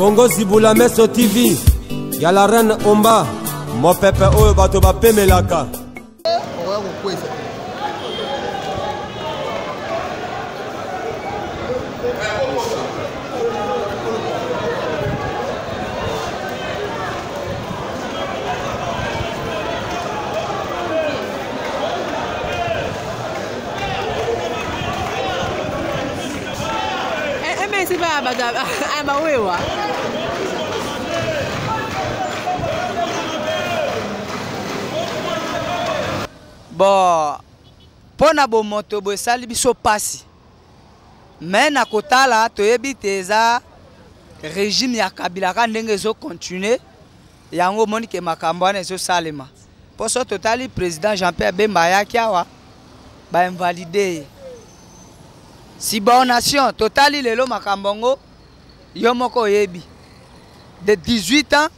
Congo Zibula Meso TV ya la reine Omba mopepe oyo bato bapemelaka. Okoya kokwesa te. Msi ba ba ba wewa. Bon, mpo na bomoto bo esali biso mpasi me na kotala toyebi te eza regime ya kabila kaka ndenge ezocontinue yango omoni ke makambo wana ezosalema mpo so totali président jean pierre bemba ayaki awa bainvalide ye Subornation totali lelo makambo yango yo moko oyebi de 18 ans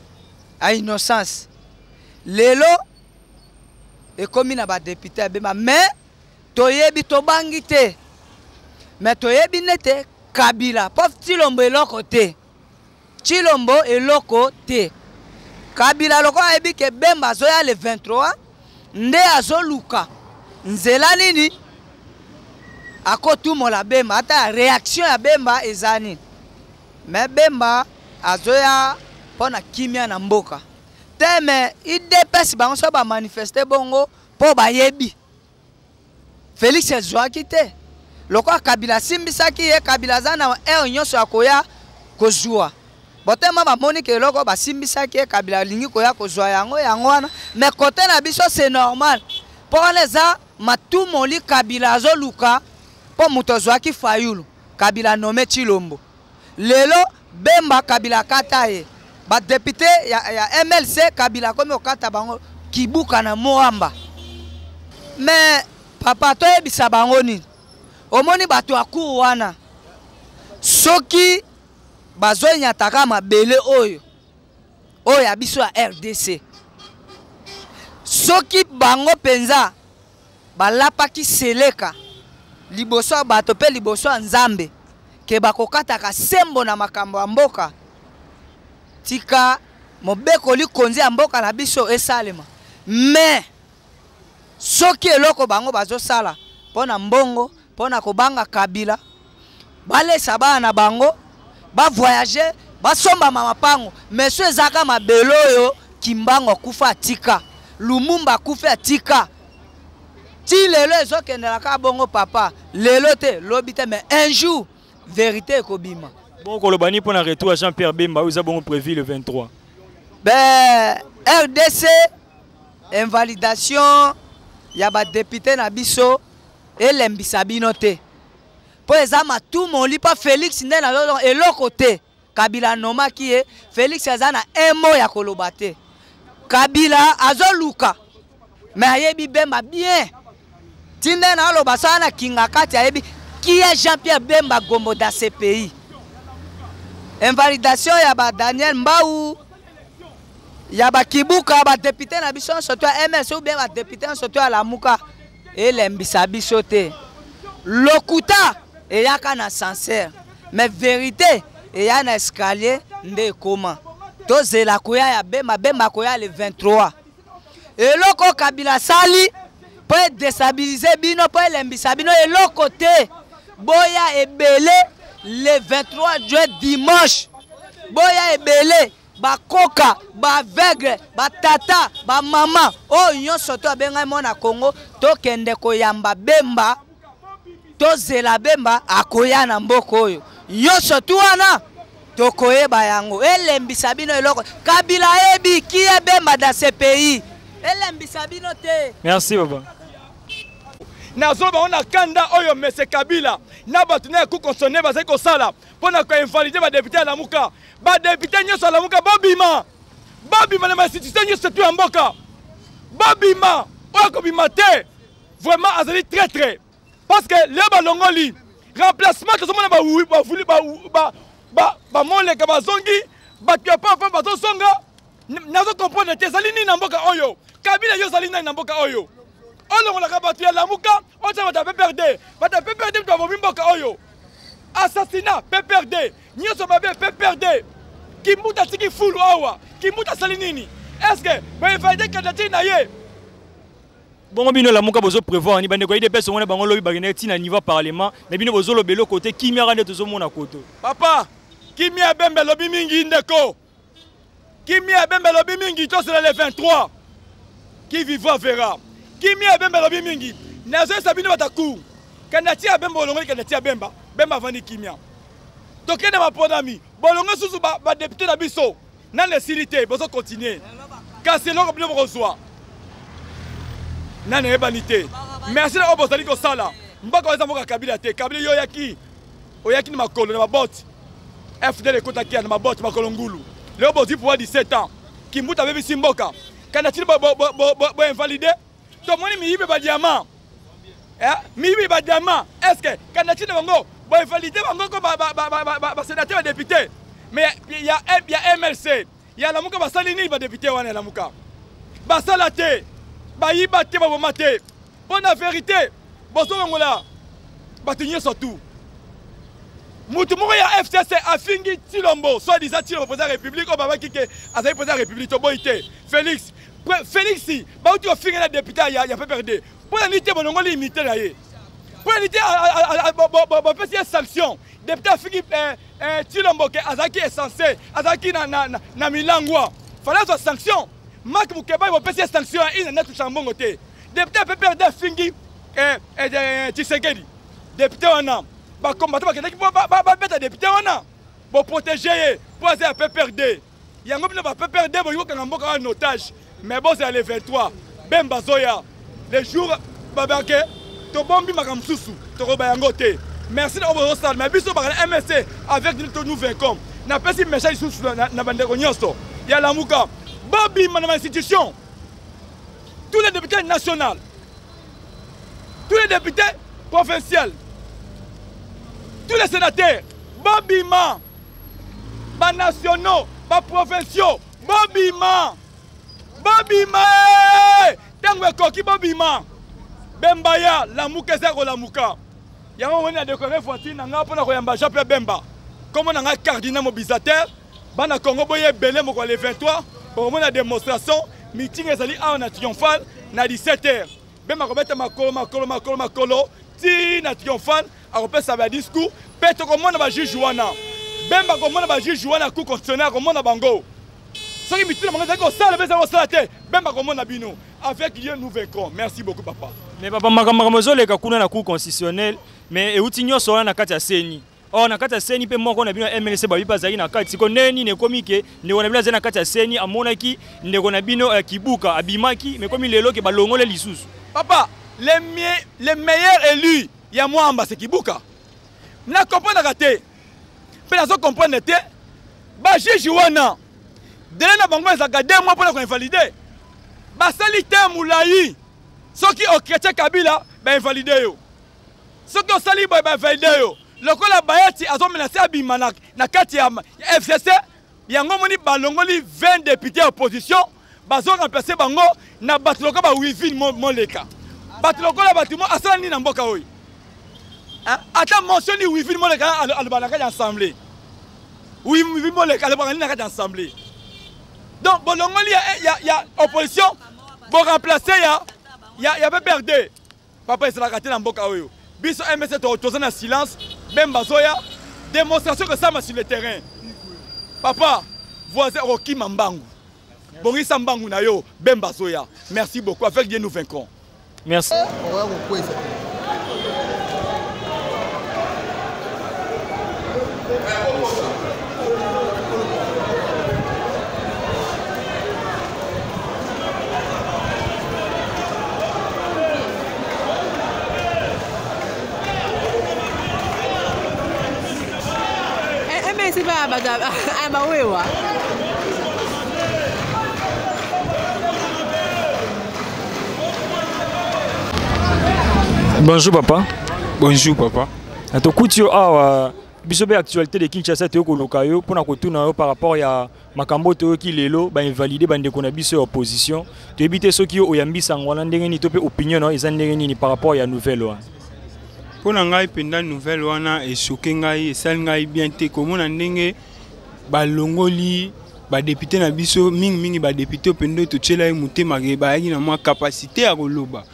à innocence lelo ekomi na badepute ya bema mais toyebi tobangi te mais toyebi nete kabila mpo tilombo eloko te Tshilombo eloko te. Kabila lokola ayebi ke Bemba azoya le 23 nde azoluka nzela nini akotumola Bemba ata reaction ya Bemba eza nini. Mais Bemba azoya mpo na kimia na mboka te me idps bango so bamanifeste bongo mpo bayebi Felix azuaki te lokola Kabila asimbisaki ye Kabila aza na heure nyonso ya koya kozua botema bamoni ke eloko basimbisaki ye Kabila alingi koya kozua yango yango wana mais kote na biso c'est normal mpo wana eza matumoli Kabila azoluka mpo moto azuaki Fayulu Kabila nomme Tshilombo lelo Bemba Kabila akata ye ba député ya, ya MLC Kabila akomi kokata bango kibuka na Moamba mais papa toyebisa bango nini omoni bato ya cour wana soki bazonyataka mabele oyo oyo ya biso ya rdc soki bango mpenza balapaki seleka liboso ya bato mpe liboso ya nzambe ke bakokataka sembo na makambo ya mboka tika mobeko likonzi ya mboka na biso esalema me soki eloko bango bazosala mpo na mbongo mpo na kobanga kabila balesa bana na bango bavoyage basombama mapango meso ezaka mabele oyo kimbangu akufa atika lumumba akufi atika ti lelo ezokendela kaka bongo papa lelo te lobi te mais un jour verité ekobima bongo koloba nini mpo na retour ya jean pierre bemba oyo eza bongo prévu le 23 ben rdc invalidation ya badepute na biso elembisa bino te mpo eza matumoli mpo felix nde na eloko te kabila anomaki ye felix aza na un mot ya koloba te kabila azoluka me ayebi bemba bien ti nde naoloba sala na kinga kati ayebi qui est jean pierre bemba gombo dans ce pays invalidation ya ba daniel mbau ya bakibuka badepute na biso nyonso to ya ms ou bien badepute nyonso to ya lamuka elembisa biso te lokuta eyaka na ascenseur mais verite eya na escalier nde ekoma tozela koya ya bemba bemba akoya le 23 eloko kabila asali mpo edestabilize bino mpo elembisa bino eloko te boya ebele le 23 juin dimanche boya ebele bakoka baaveugle batata bamama oyo nyonso to abengai mwana kongo tokende koyamba bemba tozela bemba akoya na mboka oyo nyonso tu wana tokoyeba yango elembisa bino eloko kabila ayebi qui est bemba dans ce pays elembisa bino te merci baba nazoloba ngo na kanda oyo mese kabila na bato na ya cour constitutionnel bazali kosala mpo na koinvalide badepute ya lamuka badepute nyonso ya lamuka bobima bobima na bainstitution nyonso tu ya mboka bobima oyo akobima te vraiment azali traitre parce que leo balongoli remplacement tozomona bavuli bamoleka bazongi bato ya papa bazozonga nazo comprendre te ezali nini na mboka oyo kabila yo ozali nani na mboka oyo olongolaka bato ya lamuka otya bato ya pprd bato ya pprd moto babomi mboka oyo assassinat pprd nyonso mabe pprd Kimbuta atiki fulu awa. Kimbuta asali nini? Est-ce que bainvalide candidature na ye? Bongo bino Lamuka bozo prévoir ni bandeko ya UDPS omona bango lobi bakendaki ti na niveau ya parlement, mais bino bozoloba eloko te, kimia kaka nde tozomona koto. Papa, kimia ya Bemba elobi mingi ndeko. Kimia ya Bemba elobi mingi, tozela le 23. Qui vivra verra. Kimia ya Bemba elobi mingi. Nazoyesa bino bata cour. Candidature ya Bemba olongoli candidature ya Bemba, Bemba avandi kimia. Tokende maponami, bolongo susu ba, ba député na biso. Nani esili te, bozo continuer. Kasi eloko bino bokozwa nani eyebani te. Merci na oyo bozali kosala. Mboka oyo eza mboka Kabila te. Kabila yo oyaki, oyaki na makolo na mabote. FDL ekotaki na mabote makolo ngulu. Leo bozwi pouvoir 17 ans. Kimbuta abebisi mboka. Candidature bo, bo, bo, bo, bo, bo invalide. Tomoni miyibi ba diamant. Eh, miyibi ba diamant. Est-ce que candidature na bango bo invalide bango ko ba ba ba ba ba, ba sénateur ba député. Mais il y a il y a MLC. Il y a Lamuka basali nini ba député wana Lamuka. Basala te. Bayiba te baboma te. Mpo na vérité bozolongola bato nyonso tout. Mutu moko ya FCC afingi Tshilombo, soi-disant Tshilombo président ya République, oyo babaki ke azali président ya République, toboyi te. Félix, Félix bauti kofinga na député ya, ya PPRD. Mpo na nini te bolongoli immunité na ye? Mpo na nini te bapesi ye sanction? Député afingi eh, eh, Tshilombo ke azalaki essentiel, azalaki na, na, na, na milangwa. Fallait azwa sanction. Marc Mukebayi bopesi ye sanction ya ina na touchaka mbongo te. Député ya PPRD afingi eh, eh, eh, Tshisekedi. Député wana bakombata bakendaki mpo babeta député wana, boprotege ye mpo aza ya PPRD. Yango bino ba PPRD bolingi kokanga mboka wana otage, mais bozala le 23 Bemba azoya le jour babake tobombi makambo mosusu tokoloba yango te. Merci na oyo bozosala, mais biso bakala MSC avec nous, nous vaincons. Napesi message lisusu na bandeko nyonso ya Lamuka, bobima na ba institution, tous les députés nationaux, tous les députés provinciaux, tous les sénateurs, bobima, ba nationaux, ba provinciaux, bobima, bobima, ntango ekoki bobima. Bemba ya Lamuka eza kolamuka. Yango omoni na décorer voiture na nga mpona koyamba Jean Pierre Bemba. Kombo na nga cardinal mobilisateur. Bana Congo boye ebele mokolo le 23 bokomona démonstration, meeting ezali awa na Triomphal na 17 heures. Bemba akobeta makolo makolo makolo makolo ti na Triomphal, akopesa ba discours pe tokomona ba juge wana. Bemba akomona ba juge wana cour constitutionnelle, akomona bango. Soki mituna bango ezali kosala pe ezali kosala te, Bemba akomona bino. Avec Dieu nous vaincrons. Merci beaucoup papa. Mais papa, makambo ezoleka kuna na cour constitutionnelle, mais euti nyonso wana na kati ya CENI. Or na kati ya CENI pe moko na bino ya MLC babi bazali na kati. Siko ndenge nini ekomi ke ndeko na bino azali na kati ya CENI, amonaki ndeko na bino Kibuka abimaki, mais ekomi lelo ke balongole lisusu. Papa, les meilleurs élus ya Mwamba c'est Kibuka. Na comprendre te. Pe nazo comprendre te. Ba juge wana délai na bango ezalaka 2 mois pona ko invalider. Basali te mulayi. Soki o chrétien Kabila ba invalider yo. Soki osali boye ba invalider yo. Lokola Bayati azo menacer abima na kati ya FCC, yango moni balongoli 20 députés ya opposition, bazo remplacer bango na bato lokola ba Wivine Moleka. Bato lokola bato mo asala nini na mboka oyo? Hein? Ata mentionne Wivine Moleka aloba na kati ya assemblée. Wivine Moleka alobaka nini na kati ya assemblée? Donc bolongoli ya opposition, bo remplacer ya PPRD. Papa ezalaka te na mboka oyo. Biso MSC toza na silence, Bemba zoya démonstration que ça sur le terrain. Papa, voisin okima mbangu. Bongisa mbangu na yo, Bemba zoya. Merci beaucoup. Avec Dieu nous vaincrons. Merci. Bonjour papa. Bonjour papa. Tokuti yo awa biso be actualité de Kinshasa toyo koluka yo pona kotuna yo par rapport ya makambo toyoki lelo ba invalider ba ndeko na biso ya opposition. Toyebi te soki yo oyambisa yango wana ndenge nini to pe opinion na yo eza ndenge nini par rapport ya nouvelle wana. Pona ngai mpenza nouvelle wana esoke ngai, esali ngai bien te komona ndenge Balongoli badéputé na biso, mingimingi badéputé oyo mpenza totyela ye motema ke bayaki na mwa capacité ya koloba,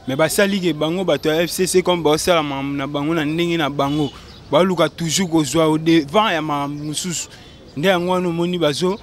mais basali ke bango bato ya FCC, comme baosala makambo na bango na ndenge na bango, baluka toujours kozwa au devant ya makambo mosusu. Nde yango wana omoni bazo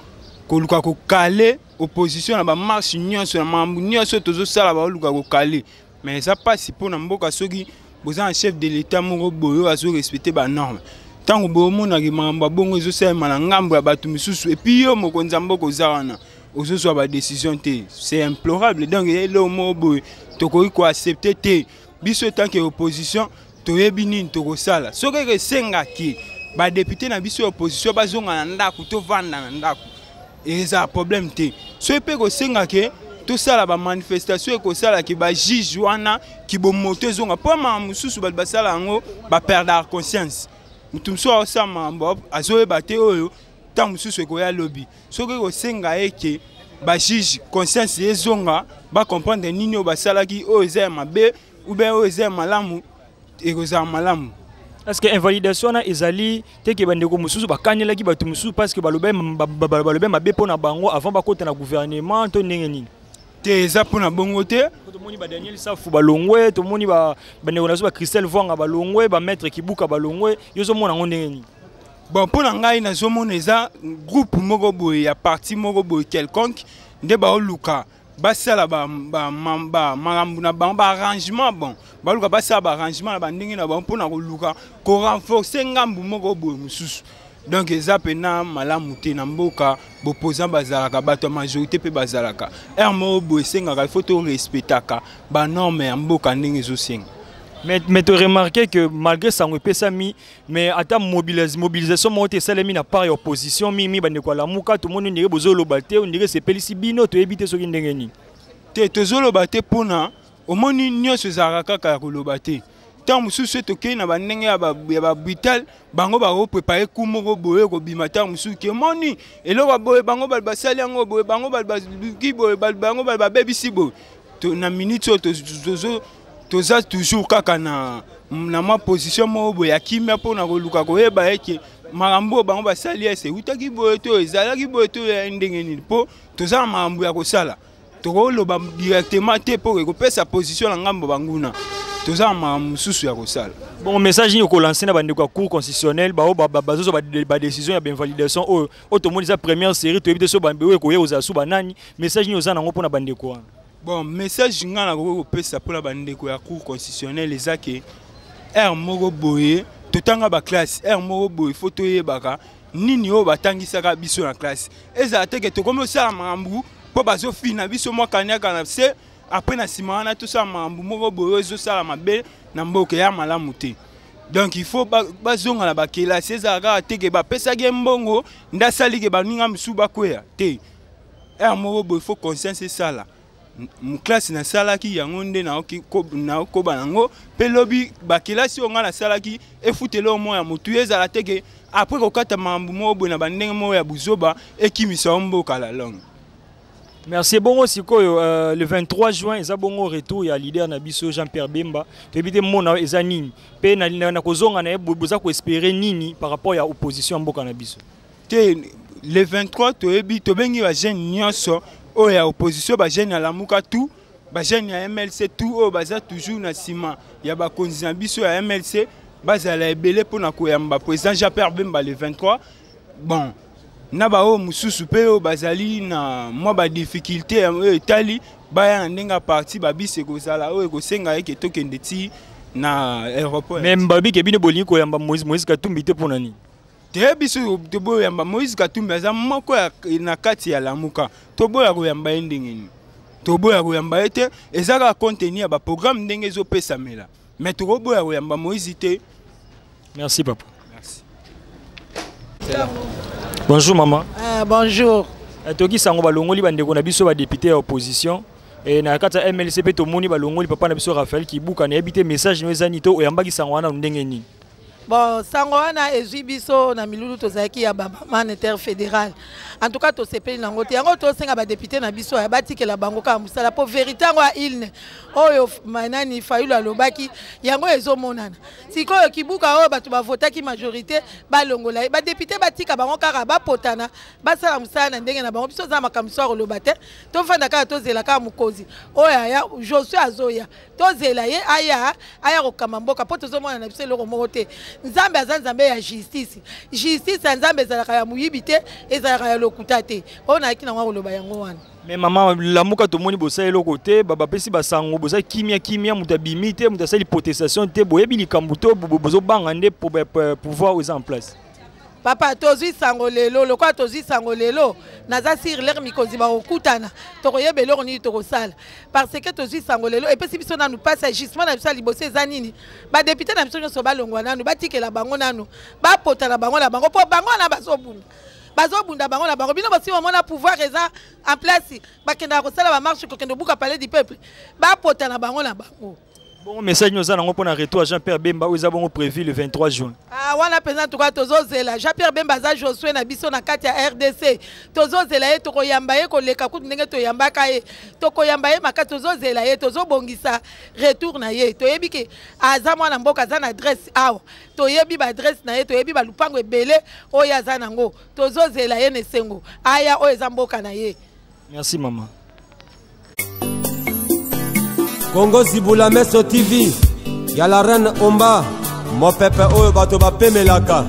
koluka kokale opposition na bamarche nyonso, na makambo nyonso tozosala, baoluka kokale. Mais eza mpasi mpo na mboka soki boza na chef de l'État moko boye oyo azorespecte banorme. Ntango bomonaki makambo ya bongo ezosalema na ngambo ya bato misusu, et puis yo mokonzi ya mboka oza wana, ozozwa badécision te, c'est implorable. Donc eloko moko boye tokoki koaccepte te. Biso en tant que opposition, toyebi nini tokosala. Soki eke esengaki badéputé na biso ya opposition bazonga na ndako, tovanda na ndako, ezala problème te. Soki mpe kosengaki tosala bamanifestation, ekosalaki bajuge wana kibomoto ezonga, mpo makambo mosusu bato basala yango, baperdaka conscience. Motu mosusu aosala makambo, azoyeba te oyo ntango mosusu ekoya lobi. Soki kosenga eke bajuge conscience ezonga, bacomprendre nini oyo basalaki, oyo eza ya mabe ou bien oyo eza ya malamu, ekozala malamu. Est ce que invalidation wana ezali te ke bandeko mosusu bakanelaki bato mosusu parce que balobe mabe mpo na bango avant bakota na gouvernement, to ndenge nini? Te, eza mpona bongo te. Tomoni badaniel Safu balongwe, tomoni bandeko na biso bachristelle Vwanga balongwe, bamaître Kibuka balongwe. Yo ozomona yango ndenge nini? Bon, mpo na ngai, nazomona eza groupe moko boye ya parti moko boye quelconque nde baoluka basala makambo na bango, baarrangement. Bon, baluka basala baarrangement na bandenge na bango mpona koluka korenforce ngambu moko boye mosusu. Donc eza mpena malamu te na mboka. Boposant bazalaka, bato ya majorité mpe bazalaka. Heure moko boye esengaka, il faut torespectaka banorme ya mboka ndenge ezosenga. Mais tu remarqué que malgré sango epesami, mais ata mobilisation moko te esalemi na part ya opposition, mingi bandeko ya Lamuka. Tomoni ndenge bozoloba te, ndenge esepelisi bino, toyebi te soki ndenge nini. Te, tozoloba te mpona omoni nyonso ezalaka kaka ya koloba te. Ntango mosusu tokei na bandenge ya babrutal, bango bakoprépare ku moko boye kobima. Ntango mosusu ke moni eloko boye, bango bali basali yango boye, bango bali baluki boye, bango bali babebisi boye. Na minute oyo toza toujours kaka na mwa position moko boye ya kimia mpona koluka koyeba eke makambo oyo bango basali ese eutaki boye to ezalaki boye to ya ndenge nini, mpo toza na makambo ya kosala. Tokoloba directement te mpo ekopesa position na ngambo banguna. Toza na makambo mosusu ya kosala. Bon, message nini okolance na bandeko ya Cour constitutionnelle bao bazozwa badécision ya bainvalidation oyo tomoni eza première série? Toyebi te so oyo ekoya kozala su banani. Message nini oza nango mpona bandeko wana? Bon, message ngai nakoki kopesa mpona bandeko ya Cour constitutionnelle eza ke heure moko boye totanga baclasse, heure moko boye faut toyebaka nini oyo batangisaka biso na classe. Ezala te ke tokomi osala makambo mpo bazofina biso mwa kaniaka na se, après na nsima wana tosala makambo moko boye oyo ezosala mabe na mboka, ya malamu te. Donc il faut bazonga na bakelasi. Ezala kaka te ke bapesaki ye mbongo nde asali ke baninga mosusu bakweya te. Heure moko boye faut conscience esala. Classe nasalaki yango nde nakoba nango mpe lobi bakelasi oyo ngai nasalaki efutela oyo moko ya motu. Ezala te ke après kokata makambo moko boye na bandenge moko ya buzoba, ekimisa yo mboka la longue. Merci. Bongo sikoyo, le 23 juin eza bongo retour ya leader na biso Jean-Pierre Bemba. Toyebi te mona eza nini mpe na kozonga na ye, boza koespérer nini par rapport ya opposition ya mboka na biso? Te, le 23 toyebi, tobengi bajeune nyonso oyo ya opposition, bajeune ya Lamuka, tout bajeune ya MLC, tout oyo baza toujours na nsima ya bakonzi na biso ya MLC, bazala ebele mpona koyamba président Jean Pierre Bemba le 23. Bon, na baoyo mosusu mpe oyo bazali na mwa badifficulté oyo etali, baya na ndenge ya parti, babisi ekozala oyo ekosenga eke tokende ti na aéroport. Mais balobi ke bino bolingi koyamba Moïse Katumbi te, mpona nini? Te, biso toboyamba Moïse Katumbi, aza moko na kati ya Lamuka. Toboya koyamba ye ndenge nini? Toboya koyamba ye te. Eza kaka contenu ya baprogramme ndenge ezopesamela, mais tokoboya koyamba Moïse te. Merci papa. Merci. Bonjour maman. Bonjour. Toki sango balongoli bandeko na biso badéputé ya opposition e na kati ya MLC, mpe tomoni balongoli papa na biso Raphaël Kibuka. Nayebi te message no eza nini to oyambaki sango wana ndenge nini? Bon, sango wana ezwi biso na milulu tozalaki ya bamama interfédéral. En tout cas tosepeli nango te. Yango tosenga badepute na biso ya batikela bango kaka mosala, mpo vérité yango ya ilne oyo nani Fayulu alobaki, yango ezomonana sikoyo. Kibuka oyo bato bavotaki majorité balongola ye, badepute batika bango kaka bapotana, basala mosala na ndenge na bango. Biso oza makambo so akoloba te, tofanda kaka, tozela kaka mokonzi oyo aya. Josue azoya, tozela ye aya kokamba mboka, mpo tozomona na biso eloko moko te. Nzambe aza Nzambe ya justice. Justice ya Nzambe ezalaka ya moyibi te, ezalaka ya lokuta te. Oyo nayaki nango koloba yango wana. Mais mama, Lamuka tomoni bosala eloko te, bapesi basango, boza kimia kimia, moto abimi te, moto asali protestation te. Boyebi likambo to bozobanga nde pouvoir oyo eza en place? Papa, tozwi sango lelo. Lokola tozwi sango lelo, naza sûr lere mikonzi bakokutana, tokoyeba eloko nini tokosala, parce que tozwi sango lelo, epesi biso nanu mpasi. Agissement na biso ya liboso eza nini? Badepute na biso nyonso balongwa nanu, batikela bango nanu, bapota na bango na bango, mpo bango wana bazobunda, bazobunda bango na bango. Bino bosi bomona pouvoir eza en place, bakendaka kosala bamarche, kokende obuka Palais du Peuple? Bapota na bango na bango. Bongo message nyonso oza nango mpona retour ya Jean Pierre Bemba oyo eza bongo prévu le 23 juin? Ah, wana mpenza tuka tozozela. Jean Pierre Bemba aza Josue na biso na kati ya RDC. Tozozela ye, tokoyamba ye koleka kutu ndenge toyambaka ye. Tokoyamba ye makasi, tozozela ye, tozobongisa retour na ye. Toyebi ke aza mwana mboka, aza na adresse awa, toyebi baadresse na ye, toyebi balupango ebele oyo aza nango. Tozozela ye na esengo, aya, oyo eza mboka na ye. Merci, mama. Kongo Zibula Meso TV ya la reine Omba, mopepe oyo bato bapemelaka.